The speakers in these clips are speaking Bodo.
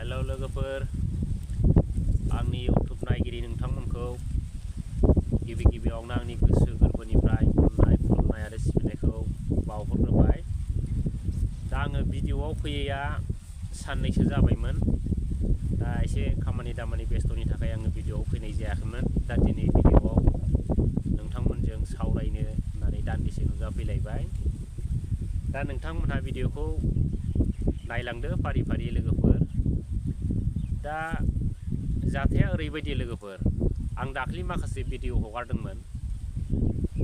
हेल' लोगोफोर, आंनि इउटुब नायगिरि नोंथांमोनखौ गिबि गिबियावनो आंनि गोसो गोरबोनिफ्राय अननाय खुलुमनाय आरो सिबिनायखौ बावहरग्रोबाय। दा आङो भिडिअआव फैयैया साननैसो जाबायमोन। दा एसे खामानि दामानि बेस्थ'नि थाखाय आङो भिडिअआव फैनाय जायाखैमोन। दा दिनै भिडिअआव नोंथांमोनजों सावरायनो होननानै दान्दिसे नुजाफैलायबाय। दा नोंथांमोनहा भिडिअखौ नायलांदो फारि फारि लोगोफोर। दा जाथाया ओरैबायदि लोगोफोर, आं दाख्लि माखासे भिडिअ हगारदोंमोन,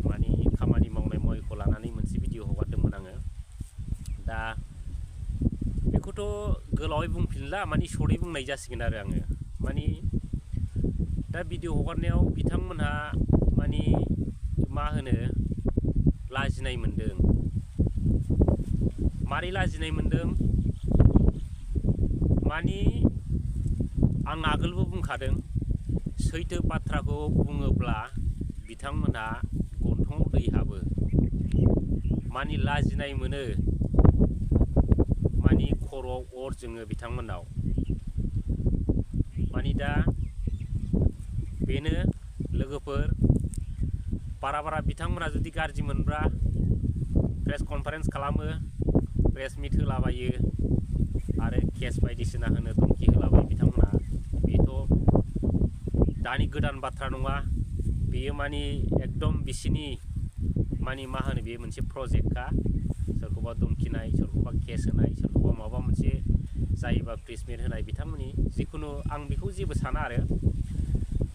माने खामानि मावनाय मयखौ लानानै मोनसे भिडिअ हगारदोंमोन आङो। दा बेखौथ' गोलावै बुंफिनला, माने शर्टै बुंनाय जासिगोन आरो आङो। माने दा भिडिअ हगारनायाव बिथांमोनहा माने मा होनो लाजिनाय मोनदों। मारै लाजिनाय मोनदों? माने आं आगोलबो बुंखादों, सैथो बाथ्राखौ बुङोब्ला बिथांमोनहा गन्थङाव दै हाबो। माने लाजिनाय मोनो, माने खर'आव अर जोङो बिथांमोनाव। माने दा बेनो लोगोफोर, बारा बिथांमोना जुदि गाज्रि मोनब्ला प्रेस कनफारेन्स खालामो, प्रेस मिट होलाबायो आरो केस बायदिसिना होनो धमकि होलाबायो बिथांमोना। बेथ' दानि गोदान बाथ्रा नङा, बेयो माने एकदम बिसिनि माने मा होनो, बेयो मोनसे प्रजेक्टखा। सोरखौबा धमकिनाय, सोरखौबा केस होनाय, सोरखौबा माबा मोनसे जायोबा प्रेस मिट होनाय, बिथांमोननि जिखुनु आं बेखौ जेबो साना आरो।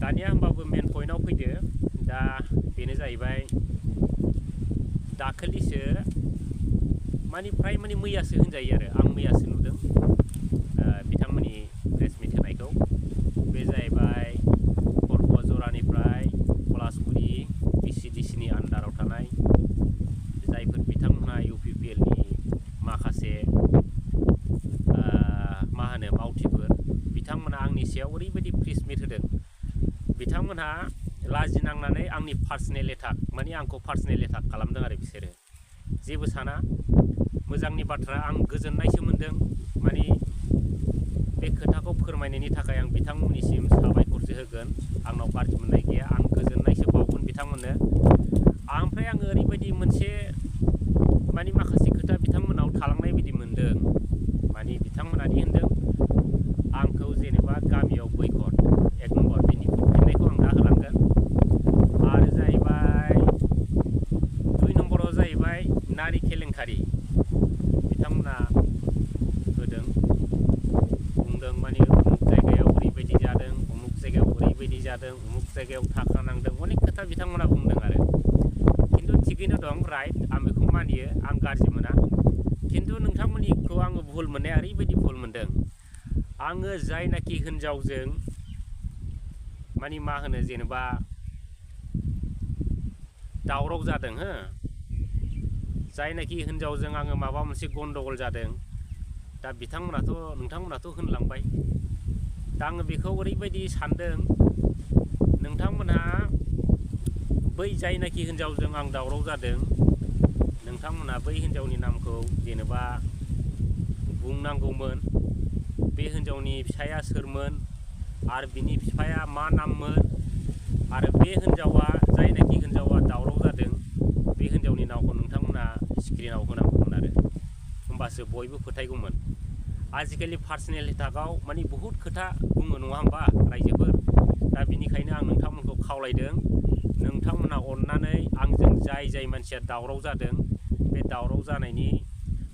दानिया होमबाबो मेन पइन्टआव फैदो। दा बेनो जाहैबाय, दाखालिसो माने फ्राय माने मैयासो होनजायो आरो, आं मैयासो नुदों बिथांमोननि प्रेस मिट होनायखौ। बे जाहैबाय जरानिफ्राय पलासपुरि BCDCनि आन्डाराव थानाय जायफोर बिथांमोनहा UPPLनि माखासे मा होनो मावथिफोर, बिथांमोनहा आंनि सायाव ओरैबायदि प्रेस मिट होदों। बिथांमोनहा लाजिनांनानै आंनि पार्सनेल एटाक, माने आंखौ पार्सनेल एटाक खालामदों आरो बिसोरो। जेबो साना, मोजांनि बाथ्रा, आं गोजोननायसो मोनदों। माने बे खोथाखौ फोरमायनायनि थाखाय आं बिथांमोननिसिम साबायखरसो होगोन। आंनाव गाज्रि मोननाय गैया, आं गोजोननायसो बावगोन बिथांमोननो। ओमफ्राय आङो ओरैबायदि मोनसे माने माखासे खोथा बिथांमोनाव थालांनाय बायदि मोनदों। माने बिथांमोनादि होनदों आंखौ जेनेबा गामियाव बयकट, एक नम्बर, बिनि फिननायखौ आं दा होलांगोन। आरो जाहैबाय 2 नम्बराव जाहैबाय नारि केलेंकारि बिथांमोना होदों, बुंदों माने उमुक जायगायाव ओरैबायदि जादों, उमुक जायगायाव ओरैबायदि जादों, उमुक जायगायाव थाखा नांदों, अनेक खोथा बिथांमोना बुंदों आरो। खिन्थु थिगैनो दं, राइट, आं बेखौ मानियो, आं गाज्रि मोना। खिन्थु नोंथांमोननिखौ आङो भुल मोननाया ओरैबायदि भुल मोनदों। आङो जायनाखि हिन्जावजों माने मा होनो जेनेबा दावराव जादों, हो, जायनाखि हिन्जावजों आङो माबा मोनसे गन्डगल जादों, दा नोंथांमोनाथ' होनलांबाय। दा आङो बेखौ ओरैबायदि सानदों, नोंथांमोनहा बै जायनाखि हिन्जावजों आं दावराव जादों, नोंथांमोनहा बै हिन्जावनि नामखौ जेनेबा बुंनांगौमोन। बे हिन्जावनि फिसाया सोरमोन आरो बिनि बिफाया मा नाममोन, आरो बे हिन्जावा जायनाखि हिन्जावा दावराव जादों, बे हिन्जावनि नामखौ नोंथांमोना स्क्रिनाव होनांगौमोन आरो, होमबासो बयबो फोथायगौमोन। आजिखालि पार्सनेल एटाकआव माने बहुद खोथा बुङो, नङा होमबा रायजोफोर? दा बिनिखायनो आं नोंथांमोनखौ खावलायदों, नोंथांमोना अननानै आंजों जाय मानसिया दावराव जादों, बे दावराव जानायनि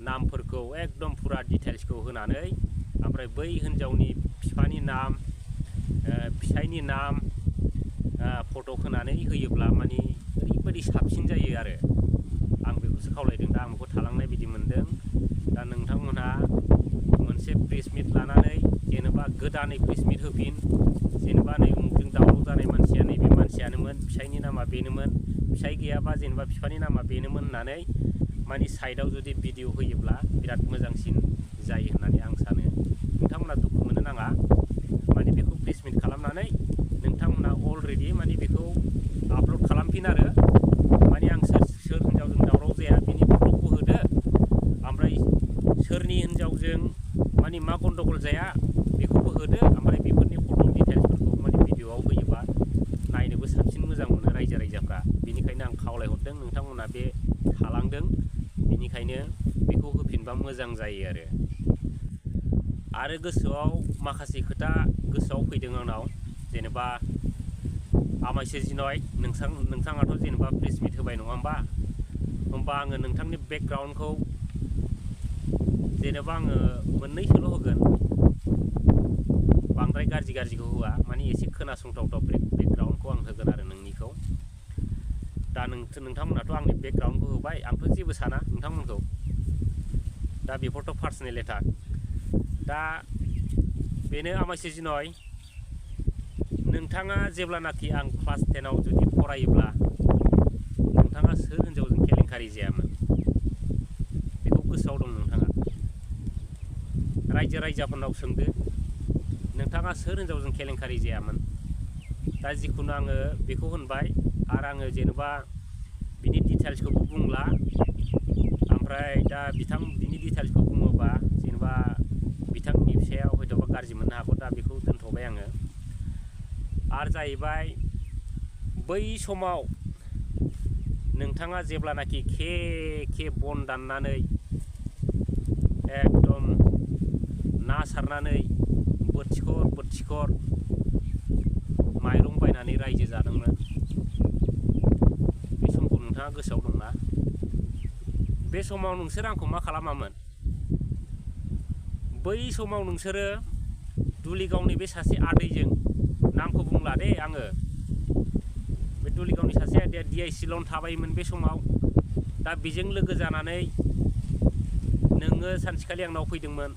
नामफोरखौ एकदम फुरा डिटेल्सखौ होनानै, ओमफ्राय बै हिन्जावनि बिफानि नाम, फिसायनि नाम, फट' होनानै होयोब्ला माने ओरैबायदि साबसिन जायो आरो। आं बेखौसो खावलायदों। दा आं बेखौ थालांनाय बायदि मोनदों। दा नोंथांमोनहा मोनसे प्रेस मिट लानानै जेनेबा गोदानै प्रेस मिट होफिन, जेनेबा नै उमुकजों दावराव जानाय मानसिया नैबे मानसियानोमोन, फिसायनि नामा बेनोमोन, फिसाय गैयाबा जेनेबा बिफानि नामा बेनोमोन होननानै माने साइडआव जुदि भिडिअ होयोब्ला बिराद मोजांसिन जायो होननानै आं सानो। नोंथांमोना दुखु मोननो नाङा। माने बेखौ प्रेस मिट खालामनानै नोंथांमोना अलरेडि माने बेखौ आपल'ड खालामफिन आरो। माने आं सोर हिन्जावजों दावराव जाया बिनि फट'खौ होदो, ओमफ्राय सोरनि हिन्जावजों माने मा गन्डगल जाया बेखौबो होदो ओमफ्राय बेफोरनि फट' डिटेल्सफोरखौ माने भिडिअ'आव होयोबा नायनोबो साबसिन मोजां मोनो रायजो राजाफ्रा। बेनिखायनो आं खावलायहरदों नोंथांमोना बे थालांदों बेनिखायनो बेखौ होफिनबा मोजां जायो आरो गोसोआव माखासे खोथा गोसोआव फैदों आंनाव, जेनेबा आमाय सोरजिनाय नोंथाङाथ' जेनेबा प्रेस मिट होबाय नङा होमबा आङो नोंथांनि बेकग्राउन्डखौ जेनेबा आङो मोननैसोल' होगोन, बांद्राय गाज्रिखौ होआ, माने एसे खोनासंथावथाव बेकग्राउन्डखौ आं होगोन आरो नोंनिखौ। दा नोंथांमोनाथ' आंनि बेकग्राउन्डखौ होबाय, आंथ' जेबो साना नोंथांमोनखौ, दा बेफोरथ' पार्सनेल एटाक। दा बेनो आमाय सोरजिनाय, नोंथाङा जेब्लानाखि आं क्लास 10आव जुदि फरायोब्ला नोंथाङा सोर हिनजावजों केलेंकारि जायामोन? बेखौ गोसोआव दं नोंथाङा? रायजो राजाफोरनाव सोंदो नोंथाङा सोर हिनजावजों केलेंकारि जायामोन? दा जिखुनु आङो बेखौ होनबाय आरो आङो जेनेबा बिनि डिटेल्सखौबो बुंला, ओमफ्राय दा बिनि डिटेल्सखौ बुङोबा जेनेबा बिथांनि फिसाया हयथ'बा गाज्रि मोननो हागौ, दा बेखौ दोनथ'बाय आङो। आरो जाहैबाय बै समाव नोंथाङा जेब्लानाखि खे बन दाननानै एकदम ना सारनानै बोथिखर माइरं बायनानै रायजो जादोंमोन, बे समखौ नोंथाङा गोसोआव दंना? बे समाव नोंसोर आंखौ मा खालामामोन? बै समाव नोंसोरो दुलिगावनि बे सासे आदैजों, नामखौ बुंला दे आङो, बे दुलिगावनि सासे आदैया DIC लन थाबायोमोन बे समाव। दा बेजों लोगो जानानै नोङो सानसेखालि आंनाव फैदोंमोन,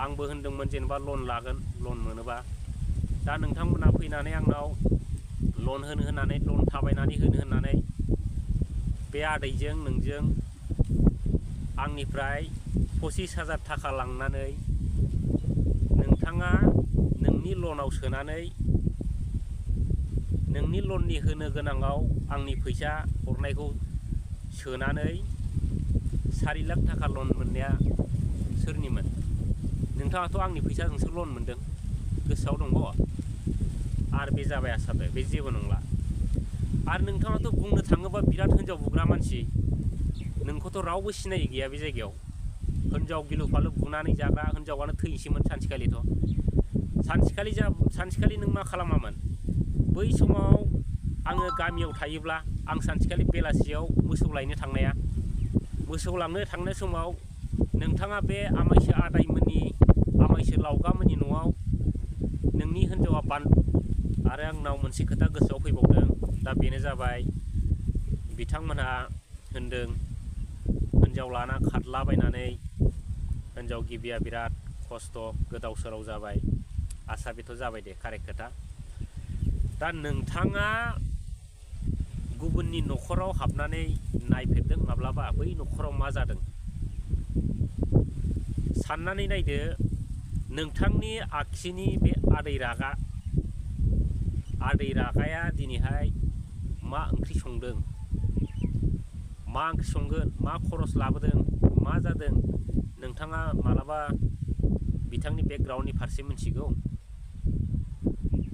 आंबो होनदोंमोन जेनेबा लन लागोन, लन मोनोबा। दा नोंथांमोना फैनानै आंनाव लन होनो होननानै, लन थाबायनानै होनो होननानै बे आदैजों नोंजों आंनिफ्राय 25,000 थाखा लांनानै नोंथाङा नोंनि लनाव सोनानै, नोंनि लननि होनो गोनाङाव आंनि फैसा हरनायखौ सोनानै 4 लाख थाखा लन मोननाया सोरनिमोन? नोंथाङाथ' आंनि फैसाजोंसो लन मोनदों, गोसोआव दंब'? आरो बे जाबाय आसाबो, बे जेबो नंला। आरो नोंथाङाथ' बुंनो थाङोबा बिराद हिनजाव बुग्रा मानसि, नोंखौथ' रावबो सिनायि गैया बे जायगायाव। हिनजाव गिलु फालु बुनानै जाग्रा हिनजावानो थैनोसैमोन सानसेखालिथ'। सानसेखालि नों मा खालामामोन? बै समाव आङो गामियाव थायोब्ला आं सानसेखालि बेलासियाव मोसौ लायनो थांनाया, मोसौ लांनो थांनाय समाव नोंथाङा बे आमायसो आदायमोननि, आमायसो लावगामोननि न'आव नोंनि हिनजावा आरो आंनाव मोनसे खोथा गोसोआव फैबावदों, दा बेनो जाबाय बिथांमोनहा होनदों हिनजाव लाना खारलाबायनानै हिनजाव गिबिया बिराद खस्थ' गोदाव सोराव जाबाय। आसा बेथ' जाबाय दे, कारेक्ट खोथा। दा नोंथाङा गुबुननि न'खराव हाबनानै नायफेरदों माब्लाबा? बै न'खराव मा जादों साननानै नायदो। नोंथांनि आखिनि बे आदै रागाया दिनैहाय मा ओंख्रि संदों, मा ओंख्रि संगोन, मा खरस लाबोदों, मा जादों, नोंथाङा मालाबा बिथांनि बेकग्राउन्डनि फारसे मिथिगौ?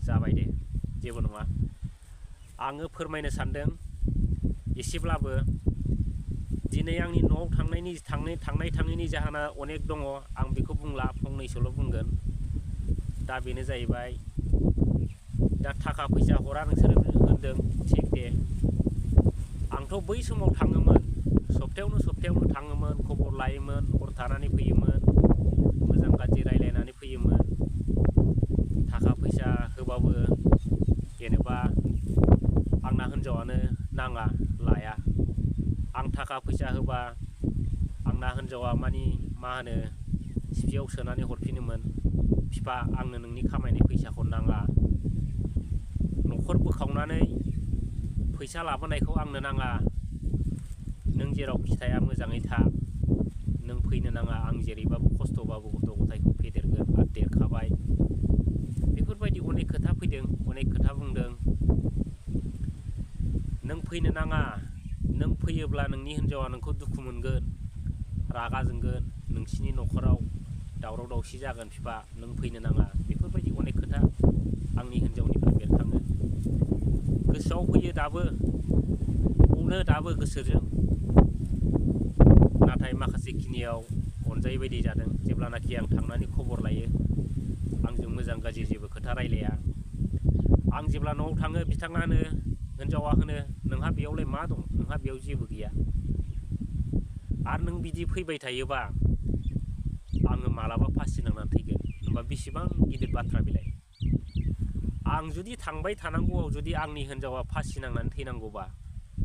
जाबाय दे, जेबो नङा। आङो फोरमायनो सानदों एसेब्लाबो। दिनै आंनि न'आव थांनायनि जाहोना अनेक दङ, आं बेखौ बुंला, फंनैसोल' बुंगोन। दा बेनो जाहैबाय, दा थाखा फैसा हरा नोंसोरो होनदों, थिग दे। आंथ' बै समाव थाङोमोन, सप्तायावनो थाङोमोन, खबर लायोमोन, हर थानानै फैयोमोन, मोजां गाज्रि रायलायनानै फैयोमोन। थाखा फैसा होबाबो जेनेबा आंना हिनजावानो नाङा, लाया। आं थाखा फैसा होबा आंना हिनजावा मानि मा होनो सिपियाव सोनानै हरफिनोमोन, बिफा आंनो नोंनि खामायनाय फैसाखौ नाङा। न'खर बोखावनानै फैसा लाबोनायखौ आंनो नाङा, नों जेरावखि थाया मोजाङै था, नों फैनो नाङा, आं जेरैबाबो खस्थ'बाबो गथ' गथायखौ फेदेरगोन, आरो देरखाबाय। बेफोरबायदि अनेक खोथा फैदों, अनेक खोथा बुंदों। नों फैनो नाङा, नों फैयोब्ला नोंनि हिनजावा नोंखौ दुखु मोनगोन, रागा जोंगोन, नोंसिनि न'खराव दावराव दावराव-दावसि जागोन बिफा नों फैनो नाङा बेफोरबायदि अनेक खोथा आंनि हिन्जावनिफ्राय बेरखाङो गोसोआव फैयो दाबो बुंनो दाबो गोसोजों नाथाय माखासे खिनियाव अनजायै बायदि जादों जेब्लानाखि आं थांनानै खबर लायो आंजों मोजां गाज्रि जेबो खोथा रायलाया आं जेब्ला न'आव थाङो बिथाङा होनो हिन्जावा होनो नोंहा बेयावलाय मा दं नोंहा बेयाव जेबो गैया आरो नों बिदि फैबाय थायोबा आङो मालाबा फासि नांनानै थैगोन होमबा बेसेबां गिदिर बाथ्रा बेलाय आं जुदि थांबाय थानांगौआव जुदि आंनि हिन्जावा फासि नांनानै थैनांगौबा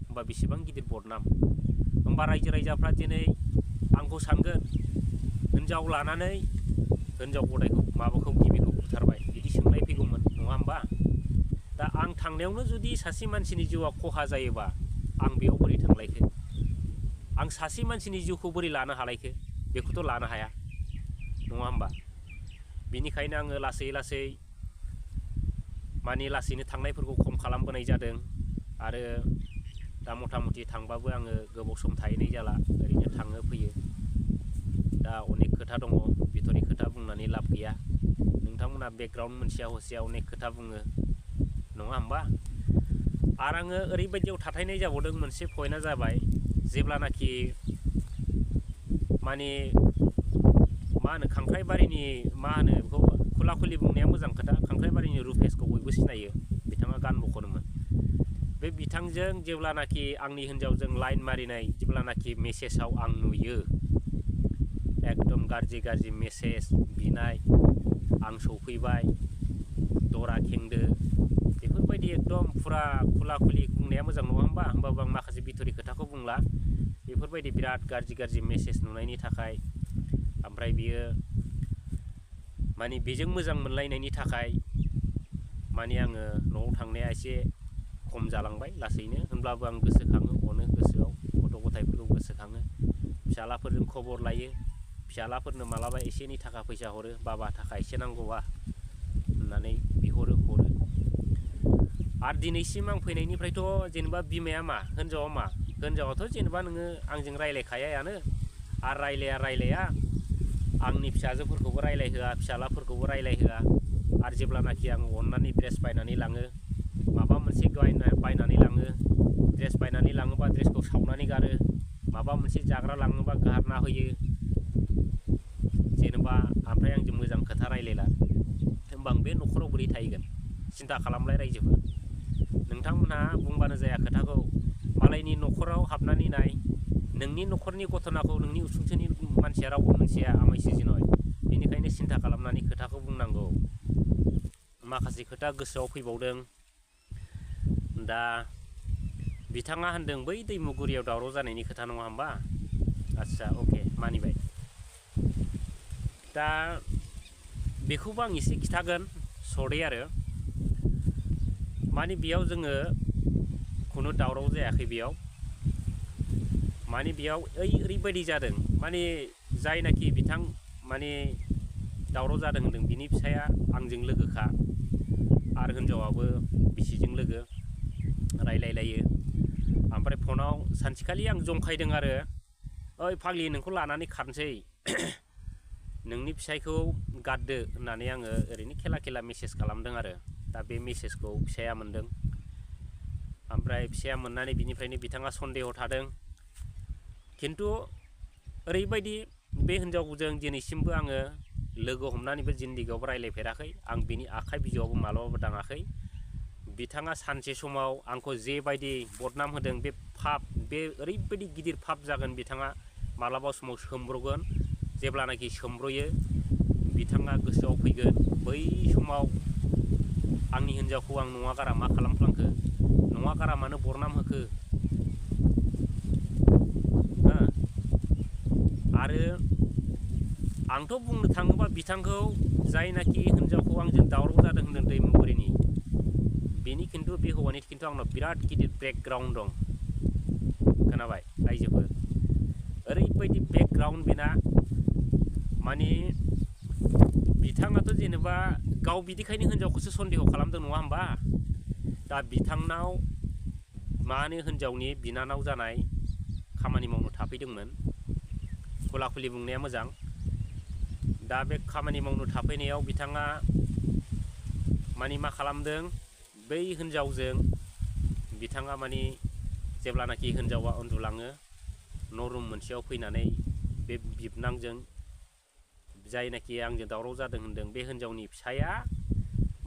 होमबा बेसेबां गिदिर बदनाम होमबा रायजो राजाफ्रा दिनै आंखौ सानगोन हिन्जाव लानानै हिन्जाव गदायखौ माबाखौ गिबिखौ बुथारबाय बिदि सोंनाय फैगौमोन नङा होमबा दा आं थांनायावनो जुदि सासे मानसिनि जिउआ खहा जायोबा आं बेयाव बोरै थांलायखो आं सासे मानसिनि जिउखौ बोरै लानो हालायखो बेखौथ' लानो हाया नङा होमबा बेनिखायनो आङो लासै लासै माने लासैनो थांनायफोरखौ खम खालामबोनाय जादों आरो दा मथा मथि थांबाबो आङो गोबाव सम थाहैनाय जाला ओरैनो थाङो फैयो दा अनेक खोथा दङ बिथरनि खोथा बुंनानै लाब गैया नोंथांमोना बेकग्राउन्ड मोनसेया हसेया अनेक खोथा बुङो नङा होमबा आरो आङो ओरैबायदियाव थाथायनाय जाबावदों मोनसे पइन्टआ जाबाय जेब्लानाखि माने मा होनो खांख्राइबारिनि मा होनो बेखौ खुला खुलि बुंनाया मोजां खोथा खांख्राइबारिनि रुपेशखौ बयबो सिनायो बिथाङा गान बख'नोमोन बे बिथांजों जेब्लानाखि आंनि हिन्जावजों लाइन मारिनाय जेब्लानाखि मेसेजाव आं नुयो एकदम गाज्रि गाज्रि मेसेज बिनाय आं सौफैबाय दरा खेंदो बेफोरबायदि एकदम फुरा खुला खुलि बुंनाया मोजां नङा होमबा होमबाबो आं माखासे बिथरि खोथाखौ बुंला बेफोरबायदि बिराद गाज्रि गाज्रि मेसेज नुनायनि थाखाय ओमफ्राय बियो माने बेजों मोजां मोनलायनायनि थाखाय माने आङो न'आव थांनाया एसे खम जालांबाय लासैनो होनब्लाबो आं गोसोखाङो अनो गोसोआव गथ' गथायफोरखौ गोसोखाङो फिसालाफोरजों खबर लायो फिसालाफोरनो मालाबा एसे एनै थाखा फैसा हरो बाबा थाखा एसे नांगौबा होननानै बिहरो हरो आरो दिनैसिम आं फैनायनिफ्रायथ' जेनेबा बिमाया मा हिन्जावाथ' जेनेबा नोङो आंजों रायलायखायानो आरो रायलाया आंनि फिसाजोफोरखौबो रायलायहोआ फिसालाफोरखौबो रायलायहोआ आरो जेब्लानाखि आं अननानै ड्रेस बायनानै लाङो माबा मोनसे बायनानै लाङो ड्रेस बायनानै लाङोबा ड्रेसखौ सावनानै गारो माबा मोनसे जाग्रा लाङोबा गारना होयो जेनेबा ओमफ्राय आंजों मोजां खोथा रायलायला होमबा आं बे न'खराव बोरै थाहैगोन सिन्था खालामलाय रायजोफोर नोंथांमोनहा बुंबानो जाया खोथाखौ मालायनि न'खराव हाबनानै नाय नोंनि न'खरनि घटनाखौ नोंनि उसुंसेनि मानसिया रावबो मोनथिया आमाय सिजिनय बेनिखायनो सिन्था खालामनानै खोथाखौ बुंनांगौ माखासे खोथा गोसोआव फैबावदों दा बिथाङा होनदों बै दैमुगुरियाव दावराव जानायनि खोथा नङा होमबा आदसा अके मानिबाय दा बेखौबो आं एसे खिथागोन सर्टै आरो माने बेयाव जोङो खुनु दावराव जायाखै बेयाव माने बेयाव ओरैबायदि जादों माने जायनाखि बिथां माने दावराव जादों होनदों बिनि फिसाया आंजों लोगोखा आरो हिन्जावाबो बिसिजों लोगो रायलायलायो ओमफ्राय फनाव सानसेखालि आं जंखायदों आरो ओइ फाग्लि नोंखौ लानानै खारनोसै नोंनि फिसायखौ गारदो होननानै आङो ओरैनो खेला मेसेज खालामदों आरो दा बे मेसेजखौ फिसाया मोनदों ओमफ्राय फिसाया मोननानै बिनिफ्रायनो बिथाङा सन्देह थादों खिन्थु ओरैबायदि बे हिन्जावजों दिनैसिमबो आङो लोगो हमनानैबो जिन्दगियावबो रायलायफेराखै आं बिनि आखाइ बिजौआवबो मालाबाबो दाङाखै बिथाङा सानसे समाव आंखौ जेबायदि बदनाम होदों बे पाप बे ओरैबायदि गिदिर पाप जागोन बिथाङा मालाबा समाव सोमब्रगोन जेब्लानाखि सोमब्रयो बिथाङा गोसोआव फैगोन बै समाव आंनि हिन्जावखौ आं नङा गारा मा खालामफ्लांखो नङा गारा मानो बरनाम होखो आरो आंथ' बुंनो थाङोबा बिथांखौ जायनाखि हिन्जावखौ आंजों दावराव जादों होनदों दैमुगुरिनि बेनि खिन्थु बे हौवानि खिन्थु आंनाव बिराद गिदिर बेकग्राउन्ड दं खोनाबाय रायजोफोर ओरैबायदि बेकग्राउन्ड बेना माने बिथाङाथ' जेनेबा गाव बिदिखायनो हिन्जावखौसो सन्देह खालामदों नङा होमबा दा बिथांनाव मानो हिन्जावनि बिनानाव जानाय खामानि मावनो थाफैदोंमोन खुला खुलि बुंनाया मोजां दा बे खामानि मावनो थाफैनायाव बिथाङा मानि मा खालामदों बै हिन्जावजों बिथाङा मानि जेब्लानाखि हिन्जावा उन्दुलाङो न' रुम मोनसेयाव फैनानै बे बिबनांजों जायनाखि आंजों दावराव जादों होनदों बे हिन्जावनि फिसाया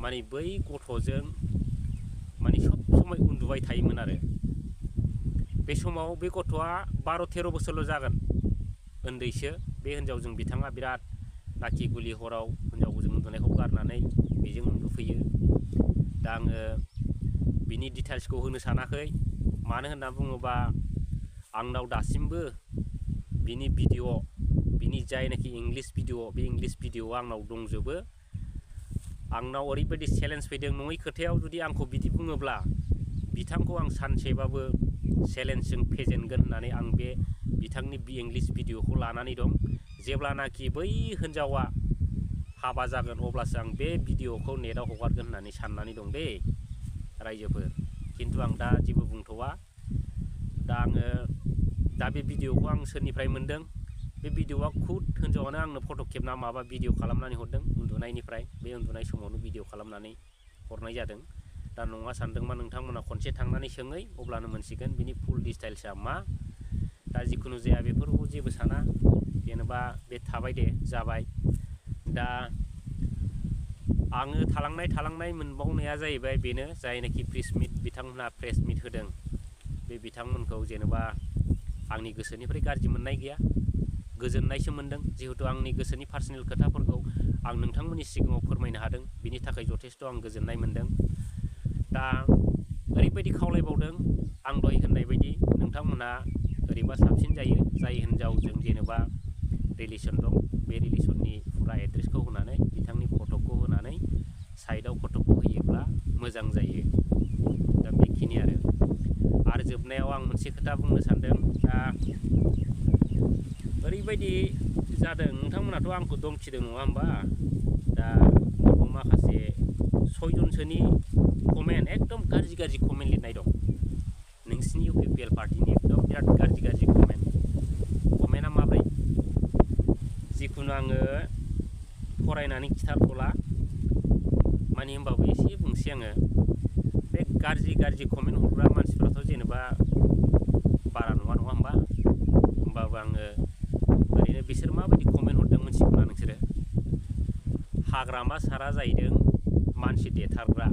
मानि बै गथ'जों मानि सब समय उन्दुबाय थायोमोन आरो बे समाव बे गथ'आ 12-13 बोसोरल' जागोन उन्दैसो बे हिन्जावजों बिथाङा बिराद नाखि गुलि हराव हिन्जावजों उन्दुनायखौ गारनानै बेजों उन्दुफैयो दा आङो बिनि डिटेल्सखौ होनो सानाखै मानो होनना बुङोबा आंनाव दासिमबो बिनि भिडिअ बिनि जायनाखि इंलिश भिडिअ बे इंलिश भिडिअआ आंनाव दंजोबो आंनाव ओरैबायदि चेलेन्ज फैदों नङै खोथायाव जुदि आंखौ बिदि बुङोब्ला बिथांखौ आं सानसेबाबो चेलेन्जजों फेजेनगोन होननानै आं बे बिथांनि इंलिश भिडिअखौ लानानै दं जेब्लानाखि बै हिन्जावा हाबा जागोन अब्लासो आं बे भिडिअखौ नेटआव हगारगोन होननानै साननानै दं दे रायजोफोर खिन्थु आं दा जेबो बुंथ'वा दा आङो दा बे भिडिअखौ आं सोरनिफ्राय मोन्दों बे भिडिअआ खुद हिन्जावानो आंनो फट' खेबना माबा भिडिअ खालामनानै हरदों उन्दुनायनिफ्राय बे उन्दुनाय समावनो भिडिअ खालामनानै हरनाय जादों दा नङा सानदोंबा नोंथांमोना खनसे थांनानै सोङै अब्लानो मोनसिगोन बिनि फुल डिटेल्सआ मा दा जिखुनु जाया बेफोरखौ जेबो साना जेनेबा बे थाबाय दे जाबाय दा आङो थालांनाय मोनबावनाया जाहैबाय बेनो जायनाखि प्रेस मिट बिथांमोनहा प्रेस मिट होदों बे बिथांमोनखौ जेनेबा आंनि गोसोनिफ्राय गाज्रि मोननाय गैया गोजोननायसो मोनदों जिहेतु आंनि गोसोनि पार्सनेल खोथाफोरखौ आं नोंथांमोननि सिगाङाव फोरमायनो हादों बिनि थाखाय जथेस्थ' आं गोजोननाय मोनदों दा ओरैबायदि खावलायबावदों आं दहाय होननाय बायदि नोंथांमोना ओरैबा साबसिन जायो जाय हिन्जावजों जेनेबा रिलेसन दं बे रिलेसननि फुरा एड्रेसखौ होनानै बिथांनि फट'खौ होनानै साइडआव फट'खौ होयोब्ला मोजां जायो दा बेखिनि आरो जोबनायाव आं मोनसे खोथा बुंनो सानदों दा ओरैबायदि जादों नोंथांमोनाथ' आंखौ दमखिदों नङा होमबा दा माखासे 6 जनसोनि कमेन्ट एकदम गाज्रि कमेन्ट लिरनाय दं नोंसिनि इउपिपिएल पार्टिनि एकदम बिराद गाज्रि कमेन्टआ माब्रै जिखुनु आङो फरायनानै खिथाथ'ला माने होमबाबो एसे बुंसै आङो बे गाज्रि कमेन्ट हरग्रा मानसिफ्राथ' जेनेबा बारा नङा होमबा होमबाबो आङो ओरैनो बिसोर माबायदि कमेन्ट हरदों मिथिगौना नोंसोरो हाग्रामा सारा जाहैदों मानसि देथारग्रा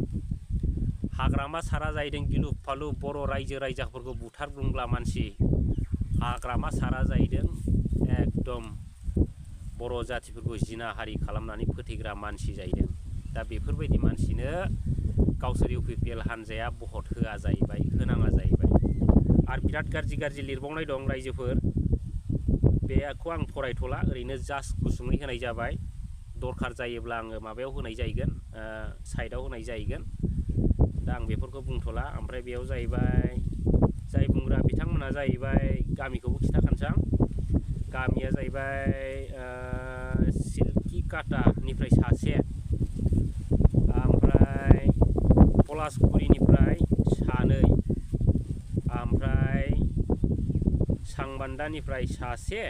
हाग्रामा सारा जाहैदों गिलु फालु बर' रायजो राजाफोरखौ बुथारग्लुंग्ला मानसि हाग्रामा सारा जाहैदों एकदम बर' जातिफोरखौ जिनाहारि खालामनानै फोथैग्रा मानसि जाहैदों दा बेफोरबायदि मानसिनो गावसोर इउपिपिएल हानजाया भट होआ जाहैबाय होनाङा जाहैबाय आरो बिराद गाज्रि लिरबावनाय दं रायजोफोर बेखौ आं फरायथ'ला ओरैनो जास्ट गुसुङै होनाय जाबाय दरखार जायोब्ला आङो माबायाव होनाय जाहैगोन साइडआव होनाय जाहैगोन दा आं बेफोरखौ बुंथ'ला ओमफ्राय बेयाव जाहैबाय जाय बुंग्रा बिथांमोना जाहैबाय गामिखौबो खिथाखानोसै आं गामिया जाहैबाय सिल्किकाटानिफ्राय सासे ओमफ्राय पलासगुरिनिफ्राय सानै ओमफ्राय सांबान्दानिफ्राय सासे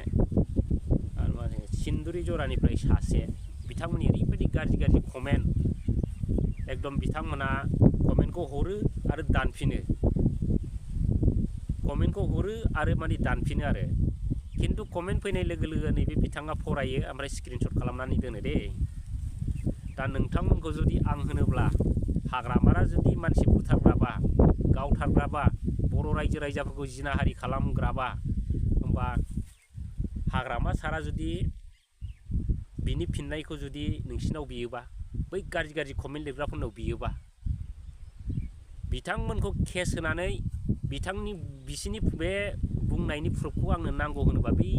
आरो मा होनो सिन्दुरि जरानिफ्राय सासे बिथांमोननि ओरैबायदि गाज्रि कमेन्ट एकदम बिथांमोना कमेन्टखौ हरो आरो दानफिनो माने दानफिनो आरो खिन्थु कमेन्ट फैनाय लोगो लोगो नैबे बिथाङा फरायो ओमफ्राय स्क्रिनशट खालामनानै दोनो दे दा नोंथांमोनखौ जुदि आं होनोब्ला हाग्रामारा जुदि मानसि बुथारग्राबा गावथारग्राबा बर' रायजो राजाफोरखौ जिनाहारि खालामग्राबा होमबा हाग्रामा सारा जुदि बिनि फिननायखौ जुदि नोंसिनाव बियोबा बै गाज्रि कमेन्ट लिरग्राफोरनाव बियोबा बिथांमोनखौ केस होनानै बिसिनि बे बुंनायनि प्रुफखौ आंनो नांगौ होनोबा बै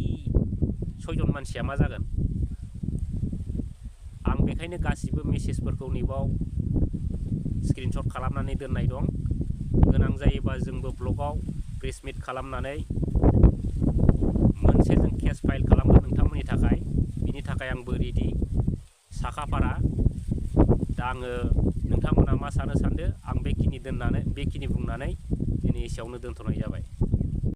6 जन मानसिया मा जागोन आं बेखायनो गासिबो मेसेजफोरखौ नैबाव स्क्रिनशट खालामनानै दोननाय दं गोनां जायोबा जोंबो ब्लगाव प्रेस मिट खालामनानै मोनसे जों केस फाइल खालामगोन नोंथांमोननि थाखाय बिनि थाखाय आंबो रेडि साखाफारा दा आङो नोंथांमोना मा सानो सानदो आं बेखिनि बुंनानै दिनै एसेयावनो दोनथ'नाय जाबाय।